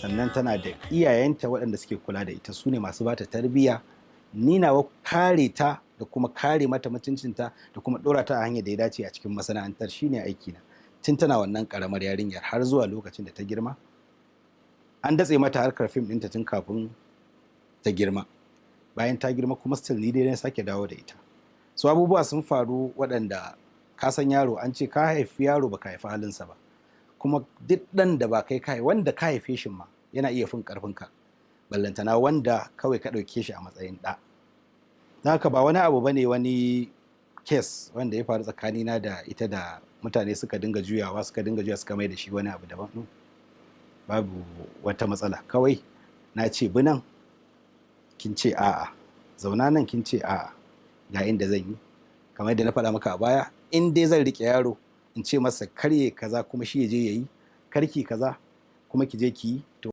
Sannan tana da iyayenta waɗanda suke kula da ita, su ne masu bata tarbiyya. Ni nawa kare ta da kuma kare mata mutuncinta da kuma ɗora ta a hanyar da ya dace a cikin masana'antar shine aikina. Tun tana wannan ƙaramar yarinyar har zuwa lokacin da ta girma. An datse mata harkar fim ɗinta tun kafin ta girma. Bayan ta girma kuma still ni dai na sake dawo da ita. So abubuwa sun faru waɗanda ka san yaro, an ce ka haifi yaro baka haifi halinsa ba. Kuma duk ɗan da ba kai ka wanda ka haife shi ma yana iya fin ƙarfinka. Ballantana wanda kawai ka ɗauke shi a matsayin ɗa. Don haka ba wani abu bane, wani case wanda ya faru tsakanina da ita da mutane suka dinga juyawa, suka dinga juya, suka mai da shi wani abu daban. No. Babu wata matsala. Kawai na ce bi nan, kin ce a'a. Zauna nan, kin ce a'a. Ga inda zan yi. Kamar yadda na faɗa maka a baya, in dai zan riƙe yaro in ce masa karye kaza kuma shi ya je ya yi, karki kaza kuma ki je ki yi, to